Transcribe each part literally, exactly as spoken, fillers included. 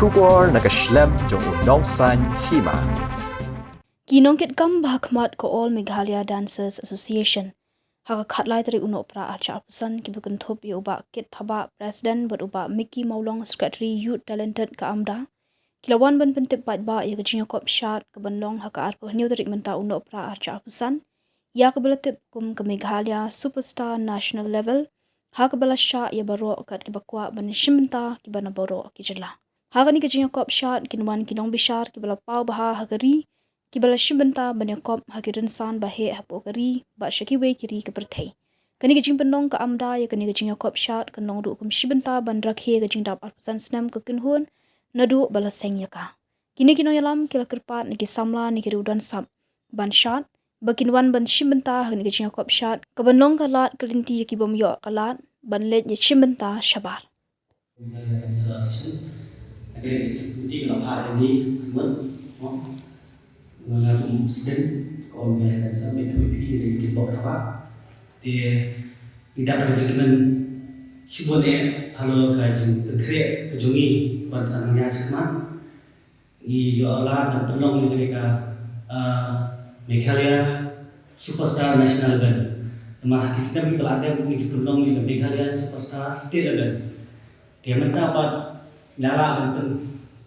Khubor na ka shlem jong u Nongsaiñ Hima. Ki nongkitkam ba ha khmat ka All Meghalaya Dancers Association ha ka khatlai tarik u Nohprah arhajar arphew san kiba kynthup ïa u Bah Kit Thabah, President, bad u Bah Mickey Mawlong, Secretary Youth Talented ka AMDA, ki la wan ban pyntip paidbah ïa ka jingïakop shad kaban long ha ka arphew hynñiew tarik mynta u Nohprah arhajar arphew san, ïa kaba la tip kum ka Meghalaya Superstar National Level, ha kaba la shah ïa baroh kat kiba kwah ban shim bynta kiba na baroh ki jylla. Ha kane ka jingïakop shad kin wan ki nongbishar kiba la paw bha ha ka ri, kiba la shim bynta ban ïakop ha ki rynsan ba heh hapoh ka ri bad sha kiwei ki ri ka pyrthei. Kane ka jingpynlong ka AMDA ïa kane ka jingïakop shad kan long ruh kum shi bynta ban rakhe ka jingdap arphew san snem ka kynhun naduh ba la seng ïa ka. Kine ki nongïalam ki la kyrpad na ki samla na ki riew don sap ban shad ba kin wan ban shim bynta ha kane ka jingïakop shad kaban long ka lad ka lynti ïa ki bym ïoh ka lad ban leit ïa shim bynta shabar. Te ngi dap ka jingkmen shibun eh halor ka jingpynkhreh ka jong ngi ban sa nang ïa shikmat. Ngi ïoh lad ban pynlong ïa kane ka, ah, Meghalaya Superstar National Level. Namar ha ki snem kiba la dep ngi ju pynlong ïa ka Meghalaya Superstar State Level. Te mynta pat ngi la lah ban pyn,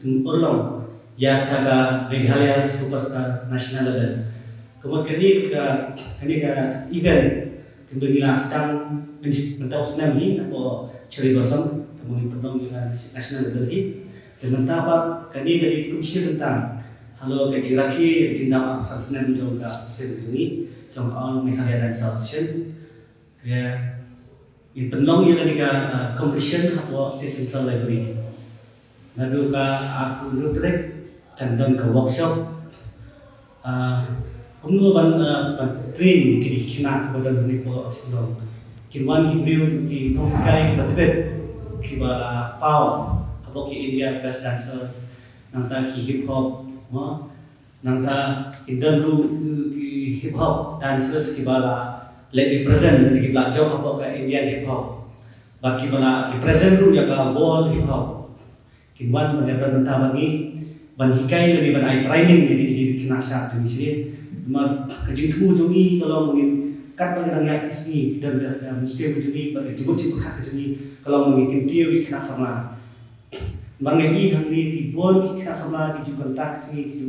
pynurlong ïa kata ka Meghalaya Superstar National Level. Ka mut kane ka, kane ka event kaba ngi la sdang mynta u snem hi napoh Cherry Blossom, kaba ngi pynlong ïa ka national level hi. Te mynta pat kane ka dei kum shi bynta halor ka jingrakhe ka jingdap arphew san snem jong ka association jong ngi, jong ka All Meghalaya Dance Association. Te ngin pynlong ïa kane ka, ah, competition hapoh State Central Library. Naduh ka arphew hynriew tarik kan don ka workshop. Ah, kumno ban, ah, ban train ki khynnah kiba don hangne hapoh Shillong. Kin wan ki briew ki nonghikai kiba tbit kiba la paw hapoh ki India Best Dancers, nangta ki hip hop, mo. Nangta kin don ruh ki hip hop dancers kiba la leh represent, kiba la jop hapoh ka Indian hip hop. Bad kiba la represent ruh ïa ka world hip hop. Kin wan ban ïadon bynta bad ngi ban hikai lane ban ai training ïa kine ki khynnah shad jong ngi sha. Namar ka jingthmu jong ngi ka long ba ngin katba ngi dang ïaid ki sngi, ki don ka mynsiem jong ngi bad ka jingmut jingpyrkhat jong ngi ka long ba ngin kyntiew ïa ki khynnah samla. Namar ngi i hangne ki bun ki khynnah samla ki ju kyntait sha ngi, ki ju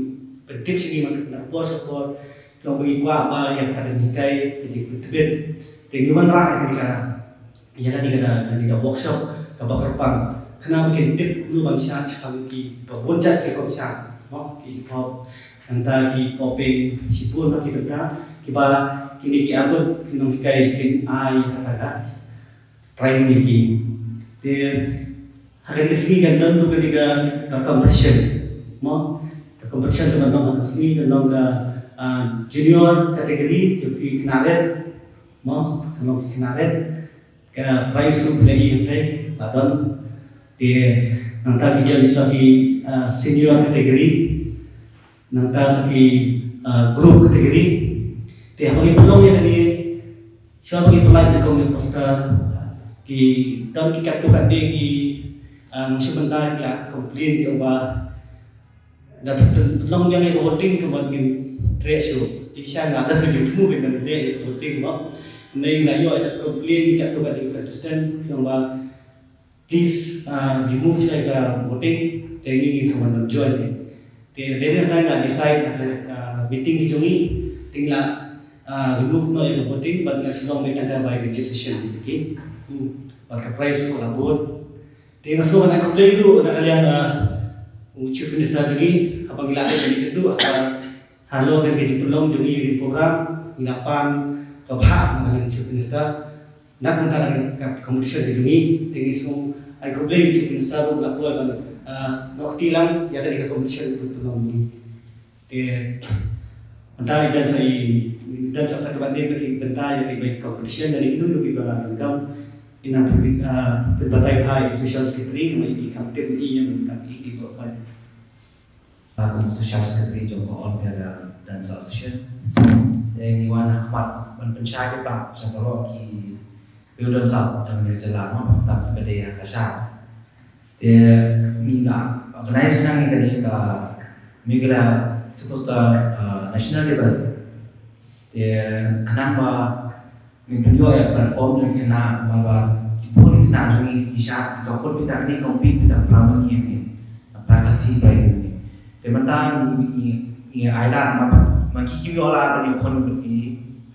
pyntip sha ngi na ka por sha ka por. Ki ong ba ngi kwah ba ïa kata ka jinghikai ka jingpyntbit. Te ngi wanrah ïa kane ka, ïa kane ka, kane ka workshop kaba kyrpang. Khnang ba kin tip kumno ban shad shaphang kiba bun jait ki rukom shad. Mo, ki hip hop, nangta ki popping, shibun ki bynta kiba kine ki arbud ki nonghikai kin ai ïa kata ka training ïa ki. Te ha kane ka sngi kan don ruh kane ka, ka competition. Mo, ka competition ka ban long ha kane ka sngi kan long ka, ah, junior category, ki khynnah rit. Mo, kan long ki khynnah rit. Ka prize ruh phi la i hangtei, la don. Te nangta ki jan sa ki, ah, senior category. Nangta sa ki, ah, group category. Te haba ngi pynlong ïa kane, shuwa ba ngi pynlait na kawei ka poster, ki don ki katto katne ki, ah, nongshim bynta ki la complain ki ong ba da pynlong ïa ka voting ka mut ngin treh shuh. Te shisha nga da pynthmu ki ban leh voting ba. Hynrei nga ïoh ïa ka complain ki katto katne ki contestant ki ong ba please, ah, remove shuwa ka voting, te ngi ngin sa wan ban join. Te dei na ka nga decide ha ka, ka meeting ki jong ngi, te ngi la, ah, remove noh ïa ka voting, bad ngi la shu long beit tang ka by registration, okay. Hmm. Bad ka prize ruh ka la bud. Te nga sngewbha ban ai khublei ruh na ka liang, ah, u Chief Minister jong ngi, haba ngi la dep ïakynduh ha ka halor kane ka jingpynlong jong ngi ïa kane ka program, ngi la pan ka bhah na ka liang Chief Minister. Nangta ka, ka competition ka jong ngi, te ngi sngewbha ai khublei Chief Minister ruh la poi ban, ah, noh kti lang ïa kane ka competition ka pynlong jong ngi. Te mynta i dang sa i, i dang sa ka bynta ïa kane ka competition, da kino kino kiba donkam, ngin nang pyn, ah, pynbatai bha ïa i Social Secretary, namar i kam tip i ïa mynta i, i ba. Nga kum Social Secretary jong ka All Meghalaya Dance Association. Te ngi wan ha khmat ban pynshai paidbah sha baroh ki riew don sap jong ka jylla, mo, bad kiba dei ha ka shad. Te ngi la organize khnang ïa kane ka Meghalaya Superstar, uh, National Level. Te khnang ba ngin pynïoh ïa platform jong ki khynnah, namar ba ki bun ki khynnah jong ngi ki shad, ki sngewkut beit tang ne compete beit tang para ma ngi ne, tang para Khasi para ïing ne. Te mynta ngi, ngi, ngi ai lad ma, ma ki kim ïoh lad ban ïakhun bad ki,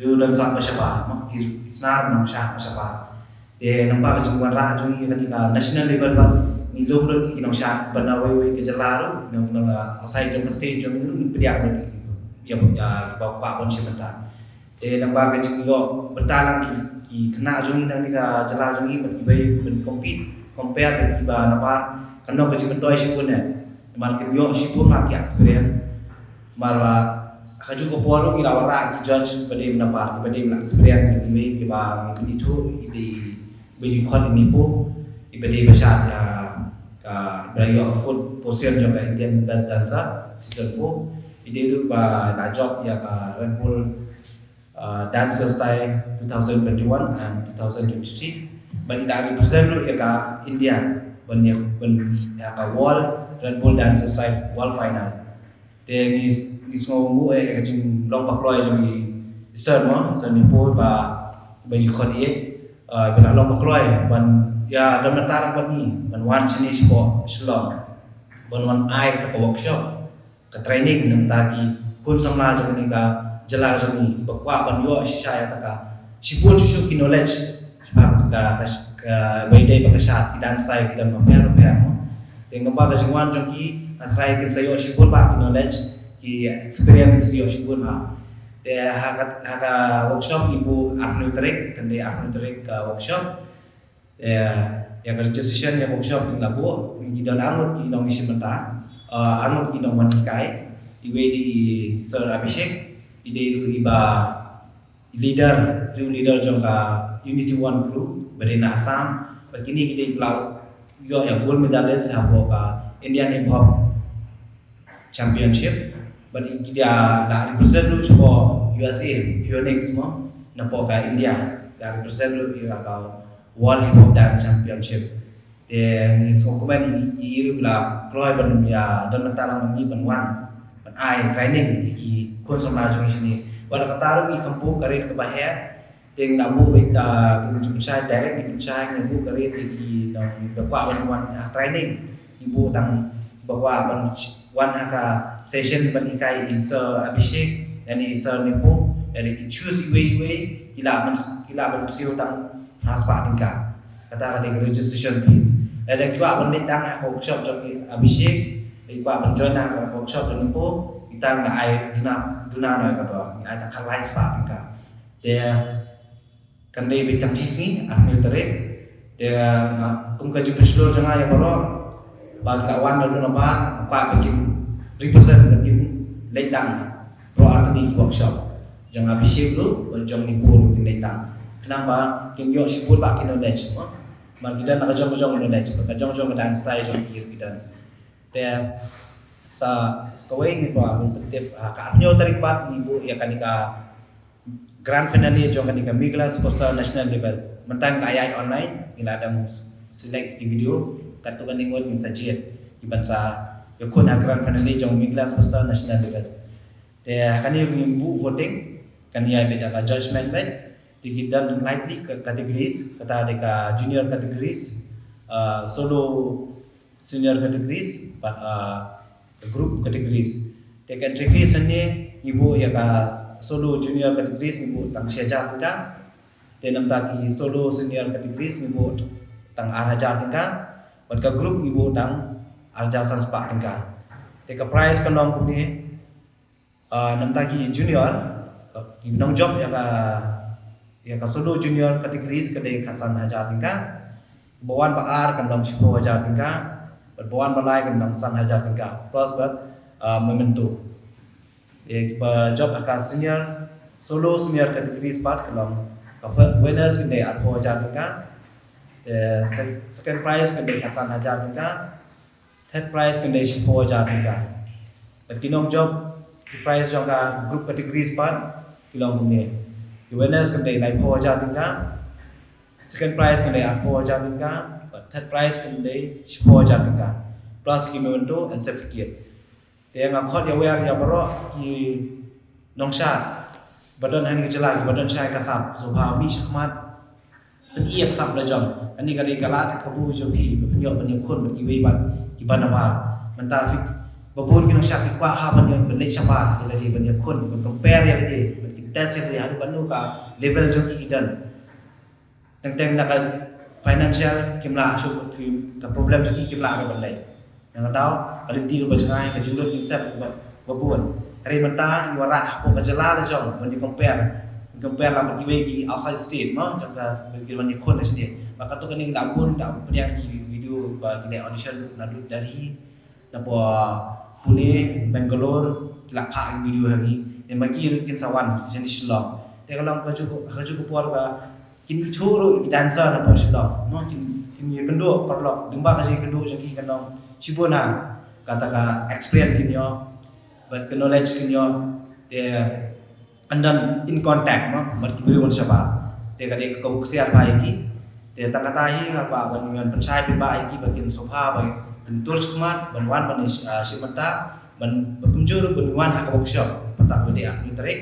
ki don sap ba shabar, ma ki, ki snar nongshad ba shabar. Te namar ka jingwanrah jong ngi kane ka national level ba ngi lum lut ki nongshad ban na wei wei ka jylla ruh, na, na, uh, outside jong ka state jong ngi ruh ngi pdiang lut ïa, ïa, ïa ba kwah ban shim bynta. Te namar ka jingïoh bynta lang ki, ki khynnah jong ngi na kane ka jylla jong ngi bad kiwei ban compete, compare bad kiba namar ka long ka jingmyntoi shibun eh. Namar kim ïoh shibun ma ki experience. Namar ba ha kajuh ka por ruh ngi la wanrah ki judge ba dei namar kiba dei la experience, kiba dei kiba ngi pynithuh ïa ki ba jingkhot ïa ngi po, kiba dei ba shad ïa ka, ba ïoh fourth position jong ka Indian Best Dancer season four. Ïa dei ruh ba la jop ïa ka Red Bull, uh, Dance Freestyle two thousand twenty-one and two thousand twenty-three. Ban ïa represent ruh ïa ka India ban ïa, ban ïa ka World Red Bull Dance Freestyle World Final. Te ngi, ngi sngewnguh eh ka jinglong ba kloi jong ngi, i sir mo, sir Nipo ba, ba ju khot ïa, uh, ba la long ba kloi ban ïa don bynta lang bad ngi ban wan shane shapoh Shillong ban wan ai kata ka workshop, ka training na bynta ki khun samla jong kane ka jylla jong ngi ba kwah ban ïoh shisha ïa kata ka, shibun shuh ki knowledge ba ka, ka, ka, ba ïadei bad ka shad, ki dance style ki don bapher bapher mo. Te namar ka jingwan jong ki, nga tharai kin sa ïoh shibun bha ki knowledge, ki experience, ki sa ïoh shibun bha. Te ha ka, ha ka workshop ngi buh arphew tarik, kan dei arphew tarik ka workshop. Te ïa ka registration ïa ka workshop ngi la buh, ngi don arngut ki nongshim bynta, uh, arngut ki nongwan hikai, iwei i dei i Sir Abhishek, i dei ruh iba leader, crew leader jong ka Unity One crew ba dei na Assam. Bad kine ki dei ba la ïoh ïa gold medalist hapoh ka Indian Hip Hop Championship. Bad ki dei la represent ruh shapoh U S A, Phoenix mo, napoh ka India, la represent ruh ïa ka World Hip Hop Dance Championship. Te ngi sngewkmen ïa i ruh la kloi ban ïa don bynta lang ngi ban wan ban ai training ïa ki khun samla jong ngi shane. Wat la kata ruh ngi khlem buh ka rate kaba heh. Te ngi la buh beit, ah, ngi pynshai direct, ngi pynshai, ngi buh ka rate ïa ki nong ba kwah ban wan ha training. Ngi buh tang ba kwah ban wan ha ka session ban hikai i Sir Abhishek, lane i Sir Nipo, lane ki choose iwei iwei, ki lah ban, ki lah ban siew tang phra spah tyngka. Kata ka dei ka registration fees. Lada ki kwah ban leit tang ha ka workshop jong i Abhishek, ki kwah ban join ha ka workshop jong i Nipo, kita ngi ai duna, duna noh ka dor, ngi ai tang khatlai spah tyngka. Te kan dei beit tang shi sngi, arphew tarik. Te, ah, kum ka jingpynshlur jong nga ïa baroh ba ki la wan naduh nabar, kwah ba kin represent, ba kin leit tang baroh artylli ki workshop. Jong Abhishek ruh bad jong Nipo ruh kin leit tang. Khnang ba kin ïoh shibun bha ki knowledge mo. Ba ki don la ka jong ka jong knowledge, ka jong ka jong ka dance style jong ki ruh ki don. Te sa, sa kawei ngi ba pyntip, ah, ka arphew tarik pat ngi buh ïa kane ka grand finale jong kane ka Meghalaya Superstar National Level. Mynta ngi la ïaid online, ngi la dang select ki video, katto katne ngut ngi sa jied ki ban sa ïakhun ha grand finale jong Meghalaya Superstar National Level. Te ha kane ruh ngi buh voting, kan ïaid beit da ka judgment beit. Te ki don lai tylli ki categories, kata dei ka junior categories, ah, solo senior categories bad, ah, group categories. Te ka entry fees hangne ngi buh ïa ka solo junior categories ngi buh tang shi hajar tyngka. Te namar ki solo senior categories ngi buh tang ar hajar tyngka. Bad ka group ngi buh tang ar hajar san spah tyngka. Te ka prize ka long kumne, ah, namar ki junior, ki nongjop ïa ka, ïa ka solo junior categories ka dei khatsan hajar tyngka. Ba wan ba ar kan long shiphew hajar tyngka. Bad ba wan ba lai kan long san hajar tyngka. Plus bad, ah, memento. Ïa kiba jop ha ka senior, solo senior categories pat ka long, ka fir-, winners kan dei arphew hajar tyngka. Te sec-, second prize kan dei khatsan hajar tyngka. Third prize kan dei shiphew hajar tyngka. Bad ki nongjop, ki prize jong ka group categories pat ki long kumne. Ki winners kan dei laiphew hajar tyngka. Second prize kan dei arphew hajar tyngka. Third prize kan dei shiphew hajar tyngka plus ki memento and certificate. Te nga khot ïa wer ïa baroh ki nongshad ba don ha kane ka jylla kiba don shai ka sap, sngewbha mih shakhmat, pyni ïa ka sap la jong. Kane ka dei ka lad kabu jong phi ba pynïoh ban ïakhun bad kiwei bad kiba nabar. Mynta phi, ba bun ki nongshad ki kwah ha ban ïa, ban leit shabar ïa lade, ban ïakhun, ban compare ïa lade, ban ki test ïa lade haduh katno ka level jong ki ki don. Teng teng na ka financial kim lah shuh, ki, ka problem jong ki kim lah ban leit. Nangta ka lynti ruh ba jngai, ka jinglut jingsep ba, ba bun. Hynrei mynta ngi wanrah hapoh ka jylla la jong ban ïa compare, compare lang bad kiwei ki outside state mo, jong ka ban ki ban ïakhun na shane. Bad katto katne ngi da bun, da pdiang ki video ba ki leh audition naduh Delhi, napoh Pune, Bangalore, ki la phah ki video ha ngi. Te ma ki ruh kin sa wan shane Shillong. Te ka long kajuh, kajuh ka por ba kin ithuh ruh ki dancer napoh Shillong mo, kin, kin ïakynduh paralok. Lyngba ka jingïakynduh jong ki kan long shibun ha kata ka experience kin ïoh bad ka knowledge kin ïoh. Te kan don in contact mo bad ki briew ban shabar. Te ka dei ka kaba ksiar bha ïa ki. Te tang kata hi nga kwah ban ïa pynshai paidbah ïa ki ba kin sngewbha ba kin tur shakhmat ban wan ban, ah, shim bynta ban, ba kumjuh ruh ban wan ha ka workshop. Bynta ba dei ar tarik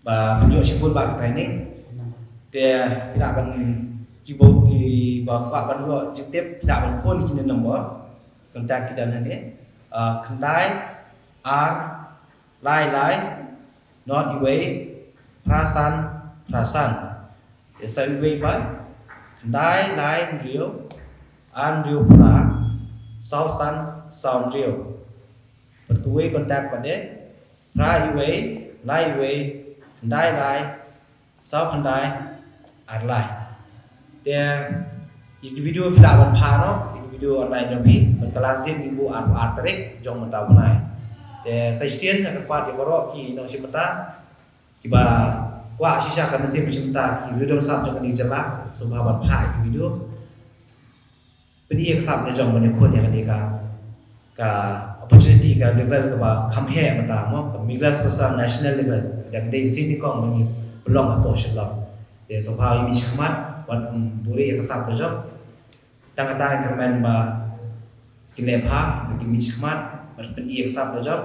ba pynïoh shibun ba ka training. Te phi lah ban, kiba, kiba kwah ban ïoh jingtip phi lah ban phone kine number contact ki don hangne. Ah, khyndai ar lai lai not iwei phra san phra san. Ïa sa iwei bad, khyndai lai hynriew ar hynriew phra saw san saw hynriew. Bad kawei contact pat de, phra iwei lai iwei khyndai lai saw khyndai ar lai. Te ïa ki video phi lah ban phah noh, ïa ki video online jong phi, bad ka last date ngi buh arphew ar tarik jong mynta u bnai. Te sa shisien nga kyrpad ïa baroh ki nongshim bynta kiba kwah shisha ka mynsiem shim bynta, ki riew domsap jong kane ka jylla, sngewbha ban phah ïa ki video. Pyni ïa ka sap la jong ban ïakhun ïa kane ka, ka opportunity, ka level kaba kham heh mynta mo, ka Meghalaya Superstar National Level. Ka dang dei shisien nyngkong ba ngi pynlong hapoh Shillong. Te sngewbha ïa mih shakhmat, wat, um, buhrieh ïa ka sap la jong. Tang kata ngi kyrmen ba kin leh bha, ba kin mih shakhmat, bad pyni ïa ka sap la jong.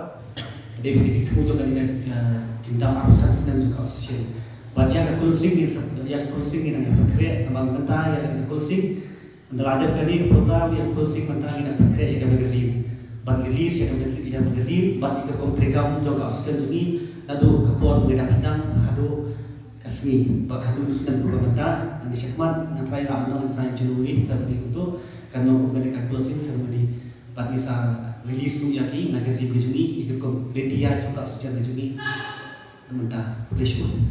Dei ba ki thmu jong kane ka, ka jingdap arphew san snem jong ka association. Bad ïa ka closing ngin sa, ïa ka closing ngin nang ïa pynkhreh, namar mynta ïa ka closing, ynda la dep kane ka program ïa ka closing mynta ngin nang pynkhreh ïa ka magazine. Ban release ïa ka magazine, ïa ka magazine, bad ïa ka rukom treikam jong ka association jong ngi, naduh ka por ba ngi dang sdang haduh ka sngi, bad haduh snem ba mynta, ngan ïa shakhmat, ngan try lah mynta, ngan try January, February kumto, kan long kum kane ka closing ceremony. Bad ngi sa release ruh ïa ki magazine ka jong ngi, ïa ki rukom media jong ka association ka jong ngi. Mynta, khublei shibun.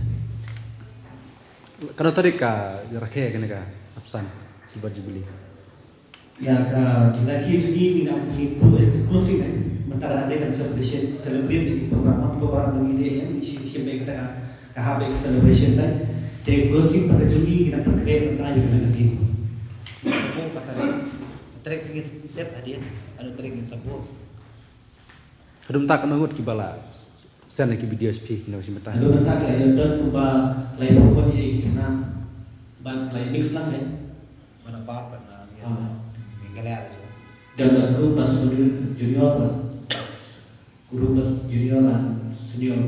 Kano tarik ka rakhe kane ka Hapsan Silver Jubilee? Ïa ka jingrakhe jong ngi ngi nang, ngi pynlong closing kan. Mynta ka dang dei tang celebration, celebrate ïa ki program, program ba ngi leh ïa ngi shim, shim beit kata ka, ka hap beit ka celebration kan. Te closing pat ka jong ngi ngi nang pynkhreh mynta ïa ka magazine. Sngewbha kata ka tarik, tarik ngin sa tip hadien, ano tarik ngin sa buh. Haduh mynta katno ngut kiba la send ïa ki video sha phi, ki nongshim bynta? Haduh mynta ki la ïoh don kumba laiphew ngut ïa ki khynnah bad la ïa mix lang ne. Mana ba bad na, ah, Meghalaya la jong. Don bad group bad senior, junior bad. Group bad junior bad senior.